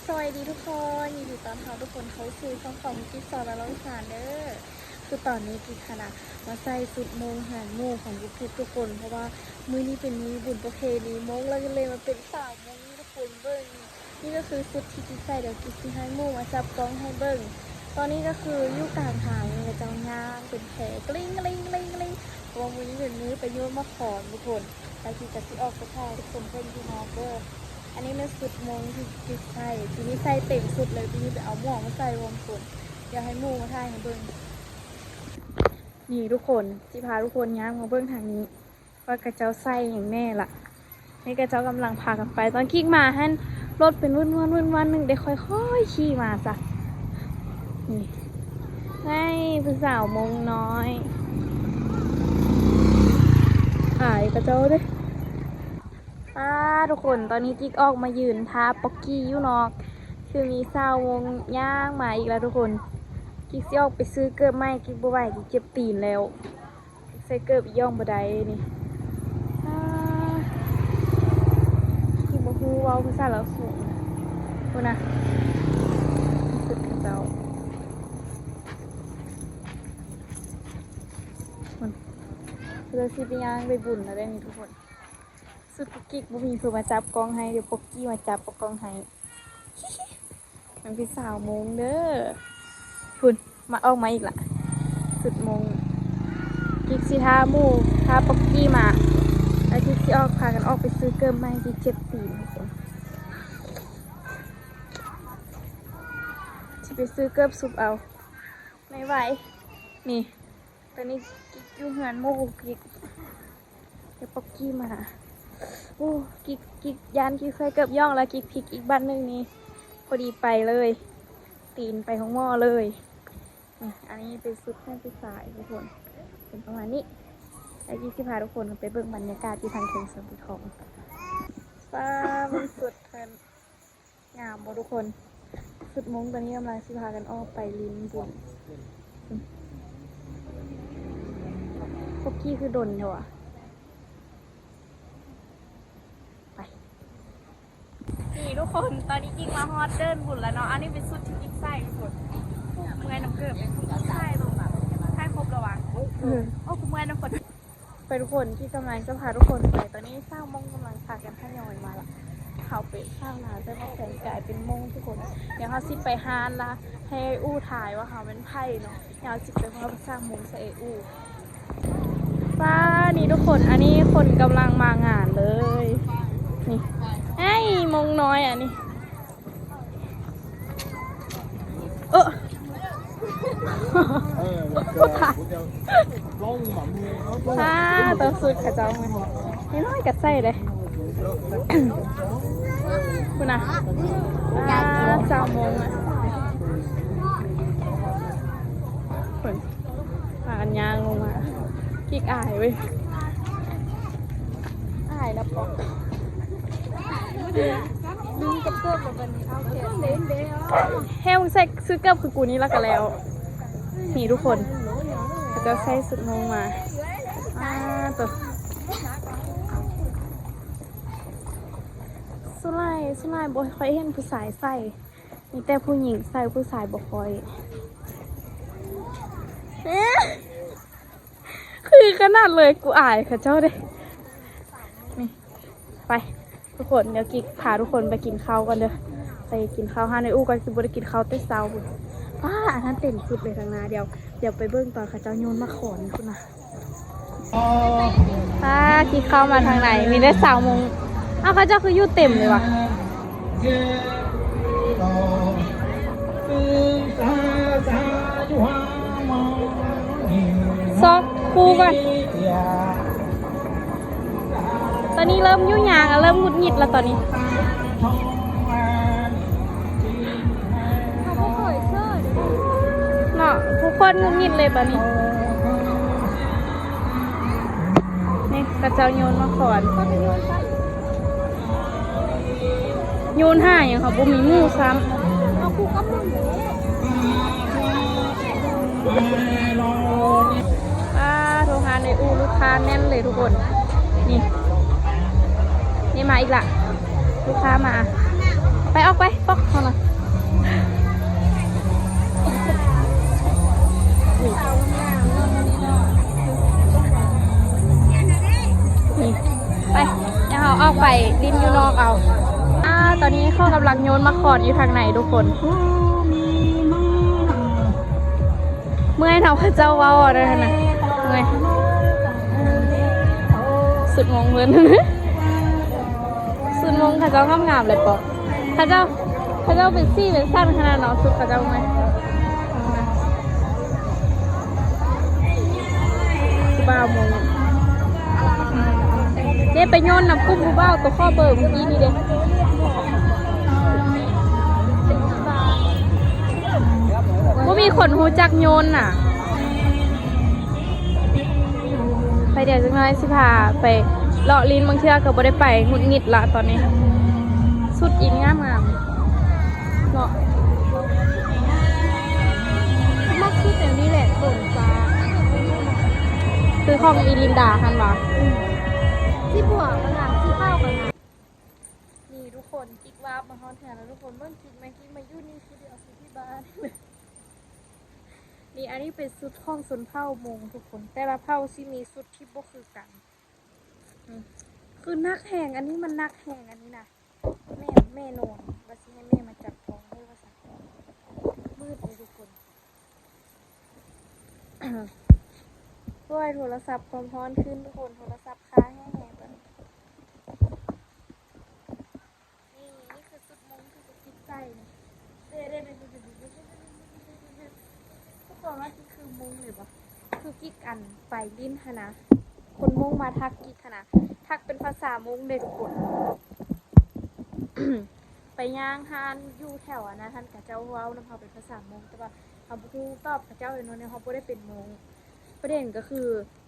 ສະບາຍດີທຸກຄົນ ຍິນດີຕ້ອນຮັບທຸກຄົນເຂົ້າສູ່ຊ່ອງຂອງກິກສອນ ແລະ ນ້ອງສານເດີ. ຄືຕອນນີ້ກິກຫັ້ນນະ ມາໃສ່ຊຸດໂມງເຮືອນໝູ່ຂອງທຸກໆຄົນ ເພາະວ່າມື້ນີ້ເປັນມື້ບຸນປະເພນີມົ້ງ ແລ້ວກໍເລີຍມາເປັນສາວມົ້ງ ໃຫ້ທຸກຄົນເບິ່ງ. ນີ້ກໍຄືຊຸດທີ່ກິກໃສ່ ດຽວກິກຊິໃຫ້ໝູ່ມາຈັບກ້ອງໃຫ້ເບິ່ງ. ຕອນນີ້ກໍຄືຢູ່ກາງທາງ ເຂົາເຈົ້າຍ່າງເປັນແຖວ ກະລິ້ງ ກະລິ້ງ ກະລິ້ງ ກະລິ້ງ ເພາະວ່າມື້ນີ້ເປັນມື້ໄປໂຍນໝາກຂອນທຸກຄົນ. ແລ້ວກິກກໍຊິອອກໄປຖ່າຍໃຫ້ທຸກຄົນເບິ່ງຢູ່ນອກເດີ. ອັນນີ້ແມ່ນຊຸດໂມງທີ່ກິກໃສ່ ປີນີ້ໃສ່ເຕັມຊຸດເລີຍ. ປີນີ້ໄປເອົາໝວກມາໃສ່ພ້ອມທຸກຄົນ. ດຽວໃຫ້ໝູ່ມາຖ່າຍໃຫ້ເບິ່ງ. ນີ້ທຸກຄົນ ຊິພາທຸກຄົນຍ່າງມາເບິ່ງທາງນີ້ ວ່າເຂົາເຈົ້າໃສ່ຫຍັງແດ່ລະ. ນີ້ເຂົາເຈົ້າກຳລັງພາກັນໄປ. ຕອນກິກມາຫັ້ນ ລົດເປັນວື່ນໆໆ ໜຶ່ງໄດ້ຄ່ອຍໆຂີ່ມາຊະ. ນີ້ ໄງ ຜູ້ສາວມົ້ງນ້ອຍ ອາຍເຂົາເຈົ້າເດ້. ປ້າ ທຸກຄົນ ຕອນນີ້ກິກອອກມາຢືນຖ້າປັອກກີ້ຢູ່ນອກ ຄືມີສາວມົ້ງຍ່າງມາອີກແລ້ວທຸກຄົນ. ກິກຊິອອກໄປຊື້ເກີບໃໝ່ ກິກບໍ່ໄຫວ ກິກເຈັບຕີນແລ້ວ. ໃສ່ເກີບອີ່ຫຍັງບໍ່ໄດ້ນີ້. ອາ ກິກບໍ່ຮູ້ເວົ້າພາສາລາວສູງ. ພຸ້ນນະ ສຸດເຂົາເຈົ້າ ພຸ້ນ ເຂົາເຈົ້າຊິໄປຍ່າງໄປບຸນແລ້ວເດ້ນີ້ທຸກຄົນ. ສຸດກຸກກິກ ບໍ່ມີຜູ້ມາຈັບກ້ອງໃຫ້ ດຽວປົກກີ້ມາຈັບກ້ອງໃຫ້. ມັນຄືສາວມົ້ງເດີ. ພຸ້ນ ມາ ອອກມາອີກລະ ສຸດມົ້ງ. ກິກຊິຖ້າໝູ່ ຖ້າປັອກກີ້ມາ ແລ້ວກິກຊິອອກ ພາກັນອອກໄປຊື້ເກີບໃໝ່ ກິກເຈັບຕີນທຸກຄົນ. ຊິໄປຊື້ເກີບຊຸບເອົາ ໄມ່ໄຫວ. ນີ້ ຕອນນີ້ກິກຢູ່ເຮືອນໝູ່ກິກ ແລ້ວປັອກກີ້ມາ. ໂອ້ ກິກ ກິກຢ້ານກິກໃສ່ເກີບຫຍັງ ແລ້ວກິກພິກອີກບາດໜຶ່ງນີ້ ພໍດີໄປເລີຍ ຕີນໄປໂຮງໝໍເລີຍ. ນີ້ ອັນນີ້ເປັນຊຸດນັກສຶກສາທຸກຄົນ ເປັນປະມານນີ້. ແລ້ວກິກຊິພາທຸກຄົນໄປເບິ່ງບັນຍາກາດທີ່ທາງເທິງສວນປູທອງ. ປ້າ ເບິ່ງຊຸດເພິ່ນ ງາມບໍ່ທຸກຄົນ? ຊຸດມົ້ງຕອນນີ້ກຳລັງຊິພາກັນອອກໄປຫຼິ້ນບຸນ. ພວກກີ້ຄືດົນແທ້ຫວາ? ໄປ. ນີ້ທຸກຄົນ ຕອນນີ້ກິກມາຮອດເດີ່ນບຸນແລ້ວເນາະ. ອັນນີ້ເປັນຊຸດທີ່ກິກໃສ່ທຸກຄົນ. ເມື່ອຍນຳເກີບ ໃສ່ລົງມາ ໃສ່ຄົບແລ້ວຫວາ? ເອີ ໂອ້ ກູເມື່ອຍນຳຄົນ. ໄປທຸກຄົນ ກິກກຳລັງຈະພາທຸກຄົນໄປ. ຕອນນີ້ຊາວມົ້ງກຳລັງພາກັນທະຍອຍມາລະ. ເຮົາເປັນຊາວລາວ ແຕ່ວ່າແປງກາຍເປັນມົ້ງທຸກຄົນ. ດຽວເຮົາຊິໄປຮ້ານລະ ໃຫ້ອູ້ທາຍວ່າເຮົາແມ່ນໃຜເນາະ. ດຽວເຮົາຊິໄປເວົ້າພາສາມົ້ງໃສ່ອູ້. ປ້າ ນີ້ທຸກຄົນ ອັນນີ້ຄົນກຳລັງມາງານເລີຍ. ນີ້ ໄອ້ມົ້ງນ້ອຍອັນນີ້. ເອີ ເອີ ຕາຕົວສຸດຂະເຈົ້າ ນ້ອຍໆກໍໃສ່ເດ້. ພຸ້ນນະ ຕາເຈົ້າໂມງນະ ພຸ້ນ ພາກັນຍ່າງລົງມາ. ກິກອາຍເວີຍ ອາຍນະປອກ. ແຮງໃສ່ຊື້ເກີບຄືກູນີ້ລະກະແລ້ວ. ນີ້ທຸກຄົນ ເຂົາເຈົ້າໃສ່ຊຸດໂມງມາ. ອາ ໂຕ ສ່ວນຫຼາຍ ສ່ວນຫຼາຍບໍ່ຄ່ອຍເຫັນຜູ້ຊາຍໃສ່ ມີແຕ່ຜູ້ຍິງໃສ່ ຜູ້ຊາຍບໍ່ຄ່ອຍ. ຄືຂະໜາດເລີຍ ກູອາຍເຂົາເຈົ້າເດ້. ນີ້ ໄປທຸກຄົນ ດຽວກິກພາທຸກຄົນໄປກິນເຂົ້າກ່ອນເດີ. ໄປກິນເຂົ້າຮ້ານໄອອູ້ກ່ອນ ຄືບໍ່ໄດ້ກິນເຂົ້າແຕ່ເຊົ້າພຸ້ນ. ປ້າ ອັນນັ້ນເຕັມສຸດເລີຍທາງໜ້າ. ດຽວ ດຽວໄປເບິ່ງຕອນເຂົາເຈົ້າໂຍນໝາກຂອນພຸ້ນນະ. ປ້າ ກິກເຂົ້າມາທາງໃນ ມີແຕ່ຊາວໂມງ. ອ້າວ ເຂົາເຈົ້າຄືຢູ່ເຕັມເລີຍຫວາ? ຊອກຄູ່ກ່ອນ. ຕອນນີ້ເລີ່ມຫຍຸ້ງຍາກ ເລີ່ມຫງຸດຫງິດແລ້ວຕອນນີ້ເນາະ ທຸກຄົນຫງຸດຫງິດເລີຍຕອນນີ້. ນີ້ ເຂົາເຈົ້າໂຍນໝາກຂອນ ໂຍນຫາຫຍັງ ເຂົາບໍ່ມີໝູ່ຊ້ຳ. ເອົາຄູ່ກັບໝູ່ເດ້. ປ້າ ໂທຫາໃນອູ່ ລູກຄ້າແໜ້ນເລີຍທຸກຄົນ. ນີ້ ນີ້ມາອີກລະ ລູກຄ້າມາ. ໄປ ອອກໄປ ປອກເຮົານະ ນີ້ ໄປ ດຽວເຮົາອອກໄປຫຼິ້ນຢູ່ນອກເອົາ. ອາ ຕອນນີ້ເຂົາກຳລັງໂຍນໝາກຂອນຢູ່ທາງໃນທຸກຄົນ. ເມື່ອຍເນາະ ເຂົາເຈົ້າເວົ້າອັນນັ້ນນະ ເມື່ອຍ ສຸດໂມງເພິ່ນ ສຸດໂມງເຂົາເຈົ້າງາມໆເລີຍເປາະ ເຂົາເຈົ້າ ເຂົາເຈົ້າເປັນສີເປັນສັນຂະໜາດເນາະ ສຸດເຂົາເຈົ້າແມ່ນ ຜູ້ບ່າວໂມງ ເດ້ ໄປໂຍນນຳກຸ່ມຜູ້ບ່າວໂຕຂໍເບີມື້ກີ້ນີ້ເດ້ ບໍ່ມີຄົນຮູ້ຈັກໂຍນນະ. ໄປ ດຽວຈັກໜ້ອຍຊິພາໄປເລາະຫຼິ້ນ ບາງເທື່ອກໍບໍ່ໄດ້ໄປ ຫງຸດຫງິດລະຕອນນີ້. ຊຸດອີ່ງາມໆເນາະ ມັກຊຸດແບບນີ້ແຫຼະ ໂຕນຟ້າ ຄືຂອງອີລິນດາຫັ້ນຫວາ ສີບົວກໍງາມ ສີຂາວກໍງາມ. ນີ້ທຸກຄົນ ກິກວາບມາຮອດເຮືອນແລ້ວທຸກຄົນ ເບິ່ງກິກແມ່ ກິກມາຢູ່ນີ້ຜູ້ດຽວ ຊິທີ່ບ້ານ. ນີ້ ອັນນີ້ເປັນຊຸດຂອງຊົນເຜົ່າມົງທຸກຄົນ ແຕ່ລະເຜົ່າຊິມີຊຸດທີ່ບໍ່ຄືກັນ. ນີ້ ຄືໜັກແຮງ ອັນນີ້ມັນໜັກແຮງ ອັນນີ້ນະ ແມ່ນ ແມ່ນອນ ວ່າຊິໃຫ້ແມ່ມາຈັບທ້ອງເດີວ່າຊັ້ນ ມືດເລີຍທຸກຄົນ. ໂອ້ຍ ໂທລະສັບຄວາມຮ້ອນຂຶ້ນທຸກຄົນ ໂທລະສັບຄາແຮງໆ ຕອນນີ້. ນີ້ ນີ້ຄືຊຸດມົງທີ່ກຸກກິກໃສ່ນີ້ ເດ້ໆ ທຸກຄົນວ່າກິກຄືມົງເລີຍບໍ່ ຄືກິກອັນໄປຫຼິ້ນຫັ້ນນະ ຄົນມົງມາທັກກິກຫັ້ນນະ ທັກເປັນພາສາມົງເດ້ທຸກຄົນ. ໄປຍ່າງຮ້ານຢູ່ແຖວອັນນັ້ນ ເຂົາເຈົ້າເວົ້ານຳເຮົາເປັນພາສາມົງ ແຕ່ວ່າເຮົາບໍ່ຮູ້ຕອບເຂົາເຈົ້າເລີຍເນາະ ເຮົາບໍ່ໄດ້ເປັນມົງ. ປະເດັນກໍຄື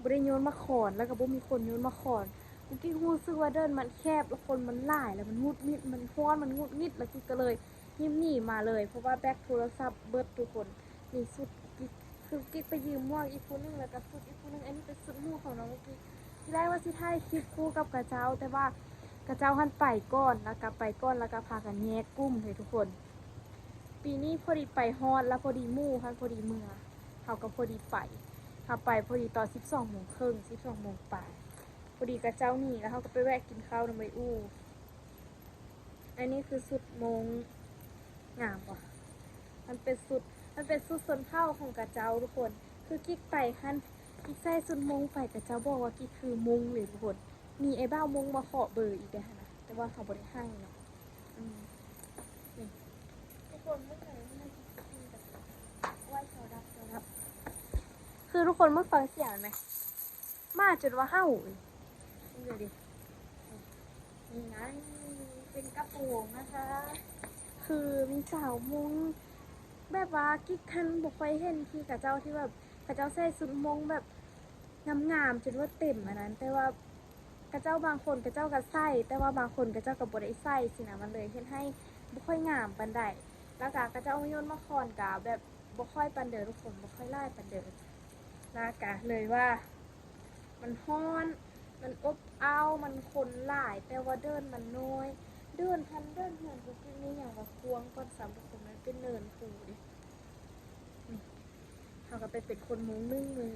ບໍ່ໄດ້ໂຍນໝາກຂອນ ແລ້ວກໍບໍ່ມີຄົນໂຍນໝາກຂອນ. ກຸກກິກຮູ້ສຶກວ່າເດີ່ນມັນແຄບ ແລ້ວຄົນມັນຫຼາຍ ແລ້ວມັນຫງຸດຫງິດ ມັນຮ້ອນ ມັນຫງຸດຫງິດ ແລ້ວກິກກໍເລີຍຍິບໜີມາເລີຍ ເພາະວ່າແບັກໂທລະສັບເບິດທຸກຄົນ. ນີ້ຊຸດກິກ ຄືກິກໄປຢືມໝວກອີກຜູ້ໜຶ່ງ ແລ້ວກໍຊຸດອີກຜູ້ໜຶ່ງ. ອັນນີ້ເປັນຊຸດໝູ່ຂອງນ້ອງກິກ. ທີແລກວ່າຊິຖ່າຍຄລິບຄູ່ກັບເຂົາເຈົ້າ ແຕ່ວ່າເຂົາເຈົ້າຫັ້ນໄປກ່ອນ ແລ້ວກໍໄປກ່ອນ ແລ້ວກໍພາກັນແຍກກຸ່ມເລີຍທຸກຄົນ. ປີນີ້ພໍດີໄປຮອດ ແລ້ວພໍດີໝູ່ຫັ້ນພໍດີເມືອ ເຮົາກໍພໍດີໄປ ເຮົາໄປພໍດີຕອນສິບສອງໂມງເຄິ່ງ ສິບສອງໂມງປາຍ ພໍດີເຂົາເຈົ້າໜີ ແລ້ວເຮົາກໍໄປແວະກິນເຂົ້ານຳໄອອູ່. ອັນນີ້ຄືຊຸດມົງ ງາມບໍ່? ມັນເປັນຊຸດ ມັນເປັນຊຸດຊົນເຜົ່າຂອງເຂົາເຈົ້າທຸກຄົນ. ຄືກິກໄປຫັ້ນ ກິກໃສ່ຊຸດມົງໄປ ເຂົາເຈົ້າບອກວ່າກິກຄືມົງເລີຍທຸກຄົນ. ມີໄອ້ບ່າວມົງມາຂໍເບີອີກໄດ໋ຫັ້ນນະ ແຕ່ວ່າເຂົາບໍ່ໄດ້ໃຫ້ເນາະ. ອືມ ນີ້ ທຸກຄົນເບິ່ງເດີ ນີ້ມັນຄືກັນ ໂອ້ຍ ເສົາດັບ ເສົາດັບ. ຄືທຸກຄົນເບິ່ງຟັງສຽງມັນແມ ໝາຈົນວ່າເຫົ່າເອີຍ. ເບິ່ງເດີ ນີ້ນະ ເປັນກະໂປງນະຄະ ຄືມີສາວມຸ້ງ ແບບວ່າກິກຫັ້ນບໍ່ຄ່ອຍເຫັນທີ່ເຂົາເຈົ້າ ທີ່ແບບເຂົາເຈົ້າໃສ່ຊຸດມຸ້ງແບບງາມໆ ຈົນວ່າເຕັມອັນນັ້ນ ແຕ່ວ່າເຂົາເຈົ້າບາງຄົນເຂົາເຈົ້າກໍໃສ່ ແຕ່ວ່າບາງຄົນເຂົາເຈົ້າກໍບໍ່ໄດ້ໃສ່ຊີ້ນະ ມັນເລີຍເຮັດໃຫ້ບໍ່ຄ່ອຍງາມປານໃດ. ແລ້ວກະເຂົາເຈົ້າໂຍນໝາກຂອນກະແບບບໍ່ຄ່ອຍປານໃດທຸກຄົນ ບໍ່ຄ່ອຍຫຼາຍປານໃດ ແລ້ວກະເລີຍວ່າ ມັນຮ້ອນ ມັນອົບອ້າວ ມັນຄົນຫຼາຍ ແຕ່ວ່າເດີ່ນມັນນ້ອຍ ເດີ່ນຫັ້ນເດີ່ນເຮືອນ ຄືກິກນີ້ຫຍັງວ່າກວ້າງກ່ອນຊ້ຳທຸກຄົນ ມັນເປັນເນີນພູເດ້. ນີ້ ເຮົາກໍໄປເປັນຄົນມຸ້ງໜຶ່ງມື້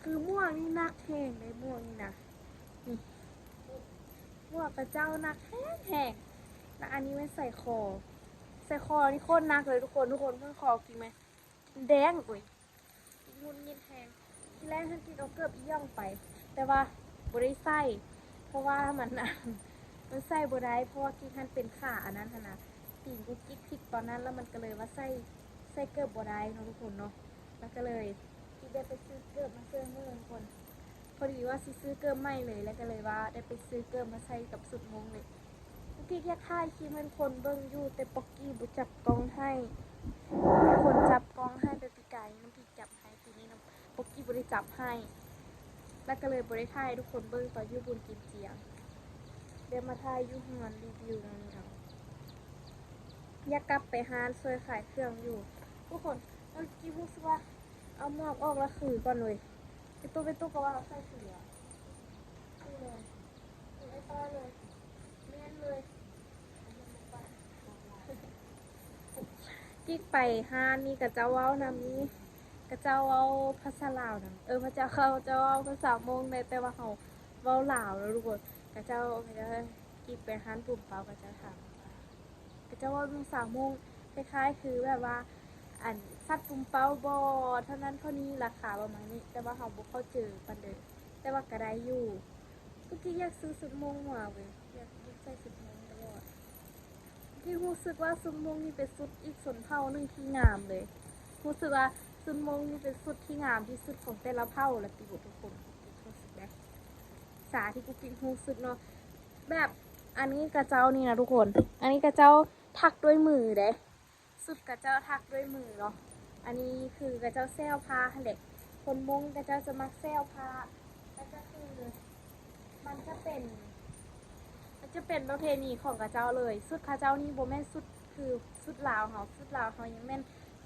ຄືໝວກນີ້ໜັກແຮງເດ້ ໝວກນີ້ນະ ນີ້ ໝວກເຂົາເຈົ້າໜັກແຮງໆ ແລ້ວອັນນີ້ແມ່ນສາຍຄໍ ສາຍຄໍນີ້ໂຄດໜັກເລີຍທຸກຄົນ ທຸກຄົນເບິ່ງຄໍກິກແມ ກິກແດງ ໂອ້ຍ ກິກຫງຸດຫງິດແຮງ. ທີແລກຫັ້ນກິກເອົາເກີບອີ່ຫຍັງໄປ ແຕ່ວ່າບໍ່ໄດ້ໃສ່ ເພາະວ່າມັນ ມັນໃສ່ບໍ່ໄດ້ ເພາະວ່າກິກຫັ້ນເປັນຂາອັນນັ້ນຫັ້ນນະ ຕີນກຸກກິກພິກຕອນນັ້ນ ແລ້ວມັນກໍເລີຍວ່າໃສ່ ໃສ່ເກີບບໍ່ໄດ້ເນາະທຸກຄົນເນາະ ແລ້ວກໍເລີຍ ກິກໄດ້ໄປຊື້ເກີບມາໃສ່ມື້ທຸກຄົນ. ພໍດີວ່າຊິຊື້ເກີບໃໝ່ເລີຍ ແລ້ວກໍເລີຍວ່າໄດ້ໄປຊື້ເກີບມາໃສ່ກັບຊຸດມຸ້ງເລີຍ. ກຸກກິກຢາກຖ່າຍຄລິບໃຫ້ຄົນເບິ່ງຢູ່ ແຕ່ປັອກກີ້ບໍ່ຈັບກ້ອງໃຫ້ ມີຄົນຈັບກ້ອງໃຫ້ ແຕ່ປີກາຍນີ້ນ້ອງ ຈັບໃຫ້ ປີນີ້ນຳ ປົກກີ້ບໍ່ໄດ້ຈັບໃຫ້ ແລ້ວກໍເລີຍບໍ່ໄດ້ຖ່າຍໃຫ້ທຸກຄົນເບິ່ງຕອນຢູ່ບຸນກິນຈຽງ ແບບມາຖ່າຍຢູ່ເຮືອນ ຣີວິວແນວນີ້ເອົາ. ຢາກກັບໄປຮ້ານຊ່ວຍຂາຍເຄື່ອງຢູ່ທຸກຄົນ. ເອີ ກິ້ຮູ້ສຶກວ່າເອົາໝວກອອກແລ້ວຄືກ່ອນເວີຍ. ເປັນຕູ້ ເປັນຕູ້ກໍວ່າເອົາໃສ່ຄື ຄືເລີຍ ຄືໄອ້ຕ້ອຍເລີຍ ແມ່ນເລີຍ. ກິກໄປຮ້ານນີ້ ຂະເຈົ້າເວົ້ານຳນີ້ ຂະເຈົ້າເວົ້າພາສາລາວນຳ ເອີ ຂະເຈົ້າ ເຂົາເຈົ້າເວົ້າພາສາມົ້ງແດ່ ແຕ່ວ່າເຮົາເວົ້າລາວເນາະທຸກຄົນ. ຂະເຈົ້າ ຂະເຈົ້າ ກິກໄປຮ້ານປຸມເປົາ ຂະເຈົ້າຖາມ ຂະເຈົ້າເວົ້າພາສາມົ້ງ ຄ້າຍໆຄືແບບວ່າ ອັນ ສັດປຸມເປົາບໍ່ ເທົ່ານັ້ນເທົ່ານີ້ ລາຄາປະມານນີ້ ແຕ່ວ່າເຮົາບໍ່ເຂົ້າໃຈປານໃດ ແຕ່ວ່າກໍໄດ້ຢູ່. ກຸກກິກຢາກຊື້ຊຸດມົ້ງມາເວີຍ ຢາກ ຢາກໃສ່ຊຸດມົ້ງຕະຫຼອດ. ທີ່ຮູ້ສຶກວ່າຊຸດມົ້ງນີ້ເປັນຊຸດອີກຊົນເຜົ່າໜຶ່ງທີ່ງາມເລີຍ. ຮູ້ສຶກວ່າຊຸດມົ້ງນີ້ເປັນຊຸດທີ່ງາມທີ່ສຸດຂອງແຕ່ລະເຜົ່າລະຕິ ທຸກຄົນ. ຮູ້ສຶກໄດ້ ສາທີ່ກຸກກິກຮູ້ສຶກເນາະ ແບບ ອັນນີ້ຂະເຈົ້ານີ້ນະທຸກຄົນ ອັນນີ້ຂະເຈົ້າຖັກດ້ວຍມືເດ້. ຊຸດຂະເຈົ້າຖັກດ້ວຍມືເນາະ. ອັນນີ້ຄືຂະເຈົ້າແຊວຜ້າຫັ້ນແຫຼະ. ຄົນມົ້ງຂະເຈົ້າຈະມັກແຊວຜ້າ ແລ້ວກໍຄື ມັນຈະເປັນ ມັນຈະເປັນປະເພນີຂອງຂະເຈົ້າເລີຍ. ຊຸດຂະເຈົ້ານີ້ບໍ່ແມ່ນຊຸດຄືຊຸດລາວເຮົາ. ຊຸດລາວເຮົາຍັງແມ່ນ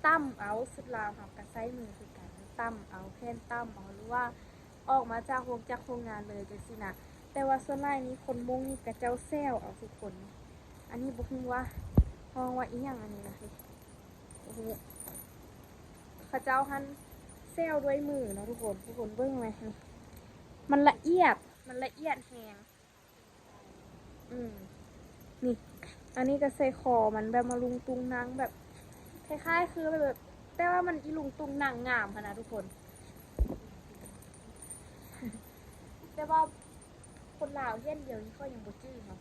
ຕ່ຳເອົາ. ຊຸດລາວເຮົາກໍໃຊ້ມືຄືກັນ ຕ່ຳເອົາ ແຂນຕ່ຳເອົາ ຫຼືວ່າ ອອກມາຈາກໂຮງຈັກໂຮງງານເລີຍຈັ່ງຊີ້ນະ. ແຕ່ວ່າສ່ວນຫຼາຍນີ້ຄົນມົ້ງນີ້ຂະເຈົ້າແຊວເອົາທຸກຄົນ. ອັນນີ້ບໍ່ຮູ້ວ່າຮ້ອງວ່າອີ່ຫຍັງ ອັນນີ້ນະ ບໍ່ຮູ້. ຂະເຈົ້າຫັ້ນແຊວດ້ວຍມືເນາະທຸກຄົນ. ທຸກຄົນເບິ່ງໄວ້ ມັນລະອຽດ ມັນລະອຽດແຮງ. ອືມ ນີ້ ອັນນີ້ກໍໃສ່ຄໍມັນແບບມາລຸງຕຸງນັງ ແບບຄ້າຍໆຄືແບບ ແຕ່ວ່າມັນອີລຸງຕຸງນັງງາມຫັ້ນນະທຸກຄົນ. ແຕ່ວ່າຄົນລາວເຫັນດຽວນີ້ຂ້ອຍຍັງບໍ່ຈື່ເນາະ.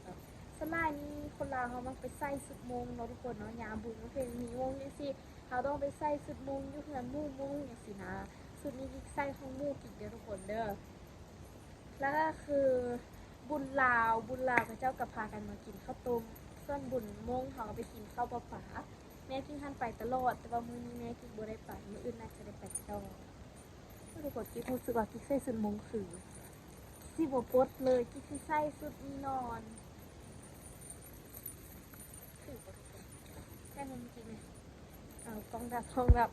ສ່ວນຫຼາຍນີ້ຄົນລາວເຮົາມັກໄປໃສ່ຊຸດມົ້ງເນາະທຸກຄົນເນາະ. ຍາມບຸນປະເພນີມົ້ງຈັ່ງຊີ້ ເຮົາຕ້ອງໄປໃສ່ຊຸດມົ້ງຢູ່ເຮືອນໝູ່ມົ້ງຈັ່ງຊີ້ນະ. ຊຸດນີ້ກິກໃສ່ຂອງໝູ່ກິກເດີທຸກຄົນເດີ. ແລ້ວກໍຄືບຸນລາວ ບຸນລາວເຂົາເຈົ້າກໍພາກັນມາກິນເຂົ້າຕົ້ມ ສ່ວນບຸນມົ້ງເຮົາກໍໄປກິນເຂົ້າປາປາ. ແມ່ກິກຫັ້ນໄປຕະຫຼອດ ແຕ່ວ່າມື້ນີ້ແມ່ກິກບໍ່ໄດ້ໄປ ມື້ອື່ນໜ້າຈະໄດ້ໄປຕໍ່. ທຸກຄົນ ກິກຮູ້ສຶກວ່າກິກໃສ່ຊຸດມົ້ງຄື ກິກຊິບໍ່ປົດເລີຍ ກິກຊິໃສ່ຊຸດນີ້ນອນ. ຄືບໍ່ທຸກຄົນ ແຕ່ມັນກິກນີ້ ເອົາ ກ້ອງດັບ ກ້ອງດັບ.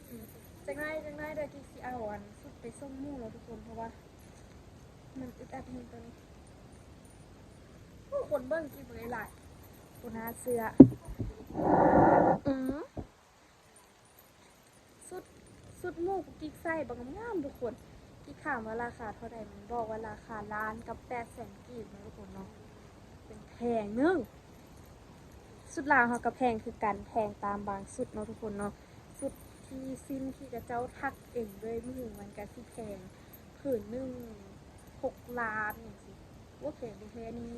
ອືມ ຈັກໜ້ອຍ ຈັກໜ້ອຍເດີ ກິກຊິເອົາອັນຊຸດໄປສົ່ງໝູ່ເນາະທຸກຄົນ ເພາະວ່າມັນອຶດອັດແຮງຕອນນີ້. ໂອ້ ຄົນເບິ່ງກິກເບິ່ງຫຼາຍໆ ບໍ່ໜ້າເຊື່ອ. ອືມ ຊຸດ ຊຸດໝູ່ກຸກກິກໃສ່ບັກງາມໆ ທຸກຄົນ. ກິກຖາມວ່າລາຄາເທົ່າໃດ ມັນບອກວ່າລາຄາລ້ານກັບແປດແສນກີບເນາະທຸກຄົນເນາະ. ເປັນແພງໜຶ່ງ ຊຸດລາວເຮົາກໍແພງຄືກັນ ແພງຕາມບາງຊຸດເນາະທຸກຄົນເນາະ. ຊຸດທີ່ສິ້ນທີ່ເຂົາເຈົ້າຖັກເອງດ້ວຍມື ມັນກໍຊິແພງ ຜືນໜຶ່ງຫົກລ້ານຈັ່ງຊີ້. ໂອ້ ແພງແທ້ໆ ນີ້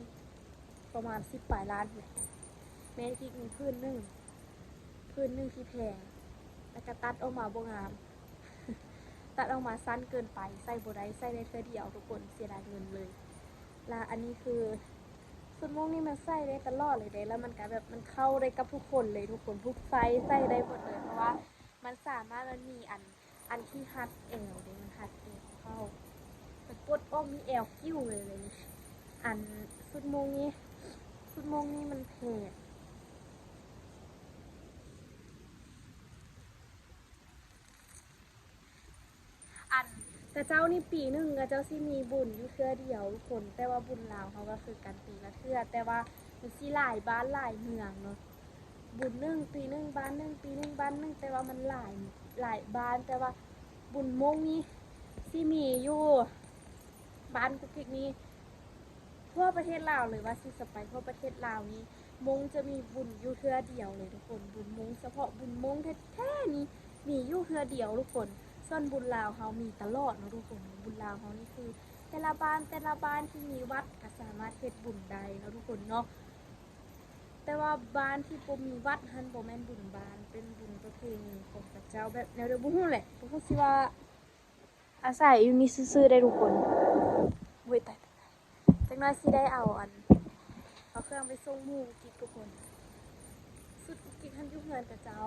ປະມານສິບປາຍລ້ານພຸ້ນແຫຼະ. ແມ່ນອີກ ມີຜືນໜຶ່ງ ຜືນໜຶ່ງທີ່ແພງ ແລ້ວກໍຕັດອອກມາບໍ່ງາມ ຕັດອອກມາສັ້ນເກີນໄປ ໃສ່ບໍ່ໄດ້ ໃສ່ໄດ້ເທື່ອດຽວທຸກຄົນ ເສຍດາຍເງິນເລີຍ. ລະອັນນີ້ຄືຊຸດມົ້ງນີ້ມັນໃສ່ໄດ້ຕະຫຼອດເລີຍເດ້ ລະມັນກະແບບມັນເຂົ້າໄດ້ກັບທຸກຄົນເລີຍທຸກຄົນ ທຸກໄຊໃສ່ໄດ້ໝົດເລີຍ ເພາະວ່າມັນສາມາດ ມັນມີອັນ ອັນທີ່ຮັດແອວເດ້ ມັນຮັດແອວເຂົ້າ ມັນປົດອອກມີແອວກິ້ວເລີຍ ອັນຊຸດມົ້ງນີ້ ຊຸດມົ້ງນີ້ມັນແພງ. ອັນຂະເຈົ້ານີ້ປີໜຶ່ງຂະເຈົ້າຊິມີບຸນຢູ່ເທື່ອດຽວທຸກຄົນ ແຕ່ວ່າບຸນລາວເຮົາກໍຄືກັນປີລະເທື່ອ ແຕ່ວ່າມັນຊິຫຼາຍບ້ານຫຼາຍເມືອງເນາະ ບຸນໜຶ່ງປີໜຶ່ງ ບ້ານໜຶ່ງປີໜຶ່ງ ບ້ານໜຶ່ງ ແຕ່ວ່າມັນຫຼາຍ ຫຼາຍບ້ານ ແຕ່ວ່າບຸນມົ້ງນີ້ຊິມີຢູ່ ບ້ານກຸກກິກນີ້ ທົ່ວປະເທດລາວເລີຍ ວ່າຊິສະໄປທົ່ວປະເທດລາວນີ້ ມົ້ງຈະມີບຸນຢູ່ເທື່ອດຽວເລີຍທຸກຄົນ. ບຸນມົ້ງ ສະເພາະບຸນມົ້ງແທ້ໆນີ້ມີຢູ່ເທື່ອດຽວທຸກຄົນ. ສ່ວນບຸນລາວເຮົາມີຕະຫຼອດເນາະທຸກຄົນ. ບຸນລາວເຮົານີ້ຄືແຕ່ລະບ້ານ ແຕ່ລະບ້ານທີ່ມີວັດກໍສາມາດເຮັດບຸນໄດ້ເນາະທຸກຄົນເນາະ. ແຕ່ວ່າບ້ານທີ່ບໍ່ມີວັດຫັ້ນບໍ່ແມ່ນບຸນບ້ານ ເປັນບຸນປະເພນີຂອງເຂົາເຈົ້າ ແບບແນວໃດບໍ່ຮູ້ແຫຼະ ບໍ່ຮູ້ຊິວ່າ ອາໄສຢູ່ນີ້ຊື່ໆ ໄດ້ທຸກຄົນ. ໂອ້ຍ ຕາຍ ຕາຍ ຕາຍ. ຈັກໜ້ອຍຊິໄດ້ເອົາອັນ ເອົາເຄື່ອງໄປສົ່ງໝູ່ກິກທຸກຄົນ. ຊຸດກິກຫັ້ນຢູ່ເຮືອນຂະເຈົ້າ.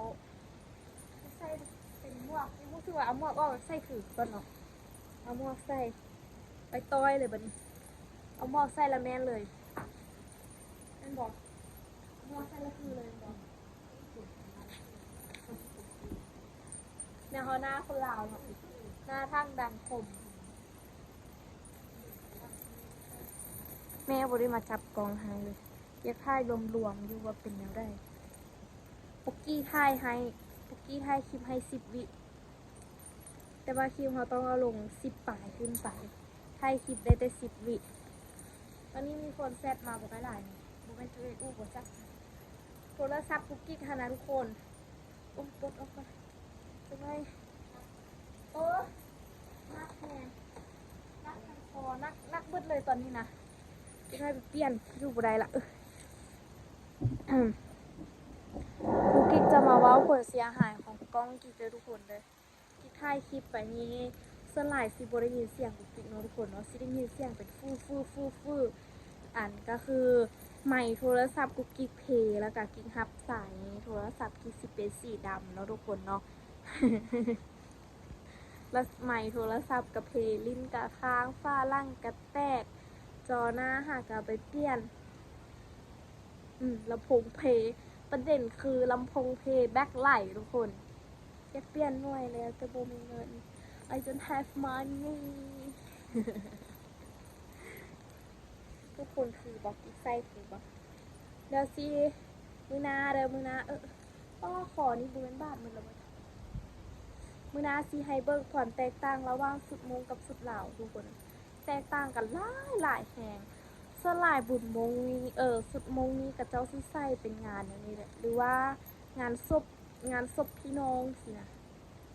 ໃສ່ເປັນໝວກ ຍັງຮູ້ສຶກວ່າເອົາໝວກອອກໃສ່ຖືກກ່ອນເນາະ. ເອົາໝວກໃສ່ ໄປຕ່ອຍເລີຍບັດນີ້. ເອົາໝວກໃສ່ລະແມ່ນເລີຍ ແມ່ນບໍ່? ໝວກໃສ່ລະຄືເລີຍແມ່ນບໍ່? ແນວເຮົາໜ້າຄົນລາວເນາະ ໜ້າທັງດັງຄົມ. ແມ່ບໍ່ໄດ້ມາຈັບກ້ອງໃຫ້ເລີຍ. ຢາກຖ່າຍລວມໆຢູ່ວ່າເປັນແນວໃດ. ປຸກກີ່ຖ່າຍໃຫ້, ປຸກກີ່ຖ່າຍຄລິບໃຫ້ສິບວິ, ແຕ່ວ່າຄລິບເຮົາຕ້ອງເອົາລົງສິບປາຍຂຶ້ນໄປ, ຖ່າຍຄລິບໄດ້ແຕ່ສິບວິ. ຕອນນີ້ມີຄົນແຊັດມາບໍ່ຄ່ອຍຫຼາຍນີ້, ບໍ່ແມ່ນເຈົ້າເອອູບໍ່ຈັກ. ໂທລະສັບກຸກກິກຫັ້ນນະທຸກຄົນ. ໂອ້ຍ ປົດອອກກ່ອນ. ຈັກໜ້ອຍ ໂອ້ ໜັກແຮງ ໜັກທັງຄໍ ໜັກ ໜັກເບິດເລີຍຕອນນີ້ນະ. ຈັກໜ້ອຍໄປປ່ຽນ ຢູ່ບໍ່ໄດ້ລະ. ກຸກກິກຈະມາເວົ້າຜົນເສຍຫາຍຂອງກ້ອງກິກເດີທຸກຄົນເດີ. ກິກຖ່າຍຄລິບໄປນີ້ ສ່ວນຫຼາຍຊິບໍ່ໄດ້ຍິນສຽງກຸກກິກເນາະທຸກຄົນເນາະ, ຊິໄດ້ຍິນສຽງເປັນຟືຟືຟືຟື. ອັນກໍຄືໄມໂທລະສັບກຸກກິກເພ ແລ້ວກໍກິກຮັບສາຍໂທລະສັບກິກຊິເປັນສີດຳເນາະທຸກຄົນເນາະ. ແລ້ວໄມໂທລະສັບກະເພ, ຫຼິ້ນກະຄ້າງ, ຝາຫຼັງກະແຕກ, ຈໍໜ້າຫາກະໄປປ່ຽນ, ອືມ ລຳໂພງເພ. ປະເດັນຄືລຳໂພງເພ ແບັກໄຫຼທຸກຄົນ. ຢາກປ່ຽນໜ່ວຍແລ້ວ ແຕ່ບໍ່ມີເງິນ. I don't have money. ທຸກຄົນຄືບໍ່? ກິກໃສ່ຄືບໍ່? ດຽວຊິ ມື້ໜ້າເດີ ມື້ໜ້າ. ເອີ ອໍ ຄໍນີ້ບໍ່ແມ່ນບາດໝົດແລ້ວບໍ່? ມື້ໜ້າຊິໃຫ້ເບິ່ງຄວາມແຕກຕ່າງລະຫວ່າງຊຸດມົ້ງກັບຊຸດລາວທຸກຄົນ. ແຕກຕ່າງກັນຫຼາຍໆແຮງ. ສ່ວນຫຼາຍບຸນມົ້ງນີ້ ເອີ ຊຸດມົ້ງນີ້ເຂົາເຈົ້າຊິໃສ່ເປັນງານແນວນີ້ແຫຼະ ຫຼືວ່າງານສົບ ງານສົບພີ່ນ້ອງຊີ້ນະ.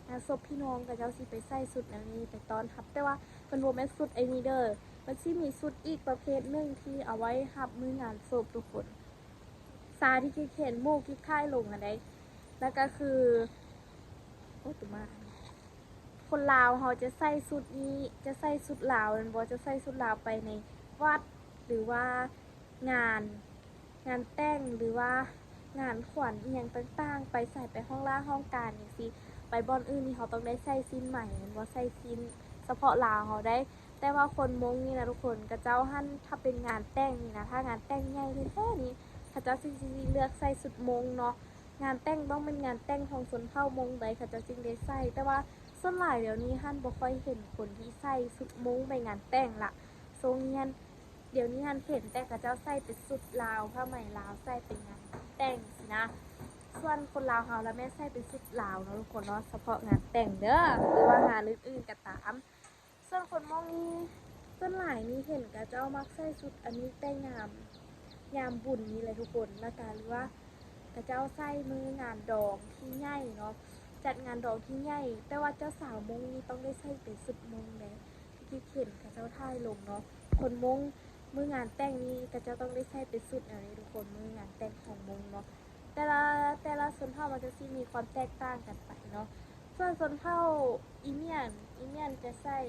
ງານສົບພີ່ນ້ອງເຂົາເຈົ້າຊິໄປໃສ່ຊຸດແນວນີ້ໄປຕ້ອນຮັບ, ແຕ່ວ່າມັນບໍ່ແມ່ນຊຸດໄອ້ນີ້ເດີ. ມັນຊິມີຊຸດອີກປະເພດໜຶ່ງທີ່ເອົາໄວ້ຮັບມື້ງານສົບທຸກຄົນ. ຊາທີ່ກິກເຫັນໝູ່ກິກຖ່າຍລົງຫັ້ນໃດ໋. ແລ້ວກໍຄື ໂອ້ ຕົວມາ ຄົນລາວເຮົາຈະໃສ່ຊຸດນີ້ ຈະໃສ່ຊຸດລາວແມ່ນບໍ່? ຈະໃສ່ຊຸດລາວໄປໃນວັດ ຫຼືວ່າງານ ງານແຕ່ງ ຫຼືວ່າງານຂວັນອີ່ຫຍັງຕ່າງໆ ໄປໃສ ໄປຫ້ອງລາຫ້ອງການຈັ່ງຊີ້ ໄປບ່ອນອື່ນນີ້ ເຮົາຕ້ອງໄດ້ໃສ່ສິ້ນໄໝແມ່ນບໍ່? ໃສ່ສິ້ນສະເພາະລາວເຮົາໄດ໋. ແຕ່ວ່າຄົນມົ້ງນີ້ນະທຸກຄົນ ເຂົາເຈົ້າຫັ້ນ ຖ້າເປັນງານແຕ່ງນີ້ນະ ຖ້າງານແຕ່ງໃຫຍ່ແທ້ໆນີ້ ເຂົາເຈົ້າຊິ ຊິເລືອກໃສ່ຊຸດມົ້ງເນາະ. ງານແຕ່ງຕ້ອງເປັນງານແຕ່ງຂອງຊົນເຜົ່າມົ້ງໃດ ເຂົາເຈົ້າຈຶ່ງໄດ້ໃສ່. ແຕ່ວ່າສ່ວນຫຼາຍດຽວນີ້ຫັ້ນ ບໍ່ຄ່ອຍເຫັນຄົນທີ່ໃສ່ຊຸດມົ້ງໄປງານແຕ່ງລະ. ຊ່ວງນີ້ຫັ້ນ ດຽວນີ້ຫັ້ນເຫັນແຕ່ເຂົາເຈົ້າໃສ່ເປັນຊຸດລາວ ຜ້າໄໝລາວ ໃສ່ໄປງານແຕ່ງຊີ້ນະ. ສ່ວນຄົນລາວເຮົາລະແມ່ນໃສ່ເປັນຊຸດລາວເນາະທຸກຄົນເນາະ ສະເພາະງານແຕ່ງເດີ ຫຼືວ່າງານອື່ນໆກໍຕາມ. ສ່ວນຄົນມົ້ງນີ້ ສ່ວນຫຼາຍນີ້ເຫັນເຂົາເຈົ້າມັກໃສ່ຊຸດອັນນີ້ແຕ່ຍາມ ຍາມບຸນນີ້ແຫຼະທຸກຄົນ. ແລ້ວກໍ ຫຼືວ່າເຂົາເຈົ້າໃສ່ມື້ງານດອງທີ່ໃຫຍ່ເນາະ ຈັດງານດອງທີ່ໃຫຍ່ ແຕ່ວ່າເຈົ້າສາວມົ້ງນີ້ຕ້ອງໄດ້ໃສ່ເປັນຊຸດມົ້ງເດ້. ທີ່ເຫັນເຂົາເຈົ້າຖ່າຍລົງເນາະ ຄົນມົ້ງມື້ງານແຕ່ງນີ້ ເຂົາເຈົ້າຕ້ອງໄດ້ໃສ່ເປັນຊຸດແນວນີ້ທຸກຄົນ ມື້ງານແຕ່ງຂອງມົ້ງເນາະ. ແຕ່ລະ ແຕ່ລະຊົນເຜົ່າມັນຈະຊິມີຄວາມແຕກຕ່າງກັນໄປເນາະ. ສ່ວນຊົນເຜົ່າອີ່ມຽນ ອີ່ມຽນຈະໃສ່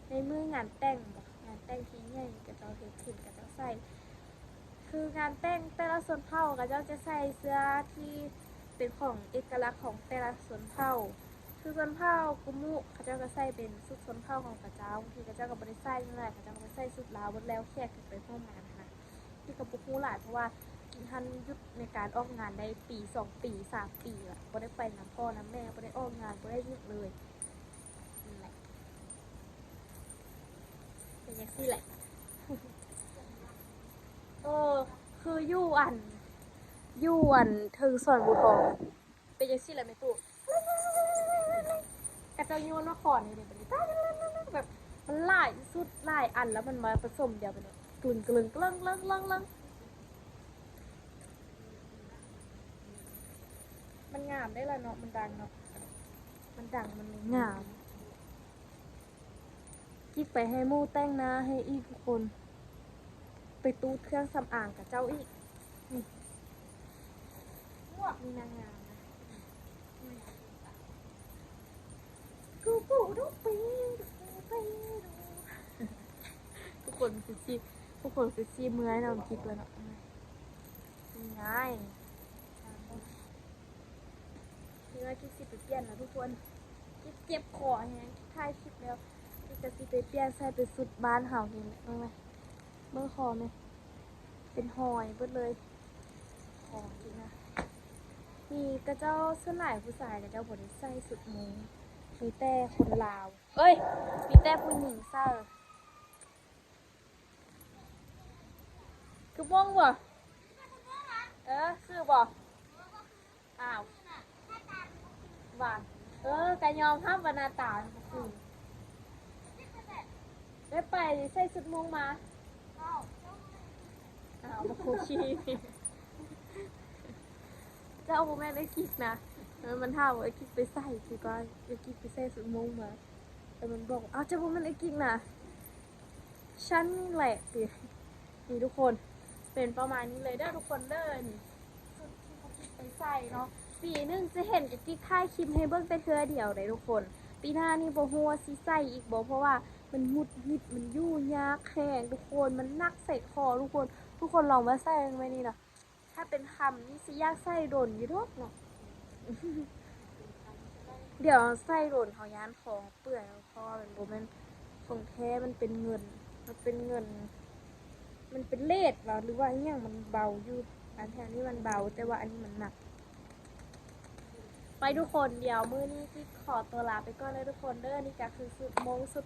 ໃນມື້ງານແຕ່ງເນາະ ງານແຕ່ງທີ່ໃຫຍ່ ເຂົາເຈົ້າເຮັດຂຶ້ນ ເຂົາເຈົ້າໃສ່ ຄືງານແຕ່ງແຕ່ລະຊົນເຜົ່າ ເຂົາເຈົ້າຈະໃສ່ເສື້ອທີ່ເປັນຂອງເອກະລັກຂອງແຕ່ລະຊົນເຜົ່າ. ຄືຊົນເຜົ່າກຸມຸ ເຂົາເຈົ້າກໍໃສ່ເປັນຊຸດຊົນເຜົ່າຂອງເຂົາເຈົ້າ ບາງທີເຂົາເຈົ້າກໍບໍ່ໄດ້ໃສ່ຫຍັງຫຼາຍ ເຂົາເຈົ້າກໍໄປໃສ່ຊຸດລາວເບິດແລ້ວ ແຂກທີ່ໄປຮ່ວມງານຫັ້ນນະ. ທີ່ກໍບໍ່ຮູ້ຫຼາຍ ເພາະວ່າກິກຫັ້ນຢຸດໃນການອອກງານໄດ້ປີສອງປີສາມປີລະ ບໍ່ໄດ້ໄປນຳພໍ່ນຳແມ່ ບໍ່ໄດ້ອອກງານ ບໍ່ໄດ້ຫຍັງເລີຍ. ນັ້ນແຫຼະ ເປັນຈັ່ງຊີ້ແຫຼະ. ເອີ ຄືຢູ່ອັນ ຢູ່ອັນເທິງສວນບູທອງ ເປັນຈັ່ງຊີ້ແຫຼະແມ່ຕູ້. ເຂົາເຈົ້າໂຍນມາຂອນນີ້ເດ້ ແບບມັນຫຼາຍຊຸດຫຼາຍອັນ ແລ້ວມັນມາປະສົມດຽວກັນນີ້ ກະລຶງກະລຶງກະເລິງເລິງເລິງເລິງ. ມັນງາມໄດ້ລະເນາະ ມັນດັງເນາະ ມັນດັງ ມັນເລີຍງາມ. ກິກໄປໃຫ້ໝູ່ແຕ່ງໜ້າໃຫ້ອີກທຸກຄົນ ໄປຕູດເຄື່ອງສຳອາງກັບເຈົ້າອີກ. ນີ້ ໝວກນີ້ນາງງາມນະ. ກູກູດູປີ ດູປີ ດູ ທຸກຄົນຄືຊິ ທຸກຄົນຄືຊິເມື່ອຍນຳກິກແລ້ວເນາະ. ນີ້ໄງ ນີ້ວ່າກິກຊິໄປປ່ຽນລະທຸກຄົນ ກິກເຈັບຄໍແຮງ ກິກຖ່າຍຄລິບແລ້ວ ກິກກະຊິໄປປ່ຽນໃສ່ເປັນຊຸດບ້ານເຮົານີ້ແຫຼະ. ເບິ່ງແມະ ເບິ່ງຄໍແມະ ເປັນຮອຍເບິດເລີຍ ຄໍກິກນະ. ນີ້ຂະເຈົ້າ ສ່ວນຫຼາຍຜູ້ຊາຍຂະເຈົ້າບໍ່ໄດ້ໃສ່ຊຸດມຸ້ງ ມີແຕ່ຄົນລາວ ເອີຍ ມີແຕ່ຜູ້ຍິງໃສ່. ຄືມ່ວງບໍ່? ເອີ ຄືບໍ່? ອ້າວ ວ່າ ເອີ ກະຍອມຮັບວ່າໜ້າຕາຄື. ໄດ້ໄປໃສ່ຊຸດມົ້ງມາ? ອ້າວ ບັກໂຄຂີ້ ເຈົ້າບໍ່ແມ່ນເອື້ອຍກິກນະ. ເອີ ມັນຖາມວ່າເອື້ອຍກິກໄປໃສ່ ຄືວ່າເອື້ອຍກິກໄປໃສ່ຊຸດມົ້ງມາ ແລ້ວມັນບອກວ່າ ອ້າວ ເຈົ້າບໍ່ແມ່ນເອື້ອຍກິກນະ. ຊັ້ນນີ້ແຫຼະຕິ. ນີ້ທຸກຄົນ ເປັນປະມານນີ້ເລີຍເດີທຸກຄົນເດີ. ນີ້ຊຸດທີ່ເຂົາກິກໄປໃສ່ເນາະ ປີໜຶ່ງຈະເຫັນເອື້ອຍກິກຖ່າຍຄລິບໃຫ້ເບິ່ງແຕ່ເທື່ອດຽວເດ້ທຸກຄົນ. ປີໜ້ານີ້ບໍ່ຮູ້ວ່າຊິໃສ່ອີກບໍ່ ເພາະວ່າມັນຫງຸດຫງິດ ມັນຢູ່ຍາກແຮງທຸກຄົນ ມັນໜັກໃສ່ຄໍທຸກຄົນ. ທຸກຄົນລອງມາໃສ່ເບິ່ງແມ່ນີ້ນະ. ຖ້າເປັນຄຳນີ້ຊິຢາກໃສ່ດົນຢູ່ດອກເນາະ. ດຽວໃສ່ດົນເຮົາຢ້ານຄໍເປື່ອຍ ເພາະວ່າມັນບໍ່ແມ່ນຂອງແທ້ ມັນເປັນເງິນ ມັນເປັນເງິນ ມັນເປັນເລດຫວາ ຫຼືວ່າອີ່ຫຍັງ ມັນເບົາຢູ່. ອັນແຖວນີ້ມັນເບົາ ແຕ່ວ່າອັນນີ້ມັນໜັກ. ໄປທຸກຄົນ ດຽວມື້ນີ້ກິກຂໍຕົວລາໄປກ່ອນເດີທຸກຄົນເດີ. ນີ້ກະຄືຊຸດມົ້ງ ຊຸດ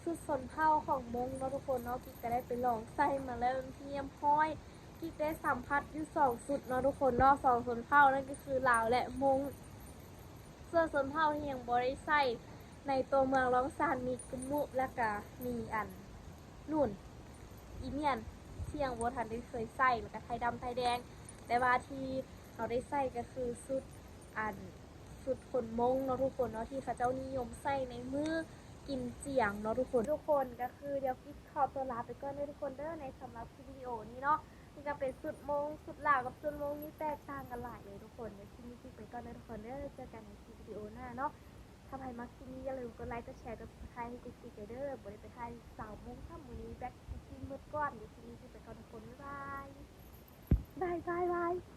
ຊຸດຊົນເຜົ່າຂອງມົ້ງເນາະທຸກຄົນເນາະ. ກິກກະໄດ້ໄປລອງໃສ່ມາແລ້ວເປັນທີ່ຮຽບຮ້ອຍ. ກິກໄດ້ສຳຜັດຢູ່ສອງຊຸດເນາະທຸກຄົນເນາະ ສອງຊົນເຜົ່າ ນັ້ນກະຄືລາວ ແລະ ມົ້ງ. ສ່ວນຊົນເຜົ່າທີ່ຍັງບໍ່ໄດ້ໃສ່ໃນຕົວເມືອງລ້ອງຊານ ມີກຶມມຸ ແລະກະມີອັນ ນູນ ອີມຽນ ທີ່ຍັງບໍ່ທັນໄດ້ເຄີຍໃສ່ ແລະກະໄທດຳໄທແດງ. ແຕ່ວ່າທີ່ເຮົາໄດ້ໃສ່ກະຄືຊຸດອັນ ຊຸດຄົນມົ້ງເນາະທຸກຄົນເນາະ ທີ່ເຂົາເຈົ້ານິຍົມໃສ່ໃນມື້ກິນຈຽງເນາະທຸກຄົນ. ທຸກຄົນ ກະຄືດຽວກິກຂໍຕົວລາໄປກ່ອນເດີທຸກຄົນເດີ. ໃນສຳລັບຄລິບວິດີໂອນີ້ເນາະ ນີ້ກະເປັນຊຸດມົ້ງ ຊຸດລາວກັບຊຸດມົ້ງນີ້ແຕກຕ່າງກັນຫຼາຍເລີຍທຸກຄົນ. ດຽວຄລິບນີ້ກິກໄປກ່ອນເດີທຸກຄົນເດີ ເຈີກັນໃນຄລິບວິດີໂອໜ້າເນາະ. ຖ້າໃຜມັກຄລິບນີ້ຢ່າລືມກົດໄລ ກົດແຊ ກົດ Subscribe ໃຫ້ກຸກກິກເດີ. ບໍ່ໄດ້ໄປຖ່າຍສາວມົ້ງຊ້ຳ ມື້ນີ້ແບັດກຸກກິກໝົດກ່ອນ. ດຽວຄລິບນີ້ກິກໄປກ່ອນທຸກຄົນ ບາຍບາຍ ບາຍບາຍ ບາຍ.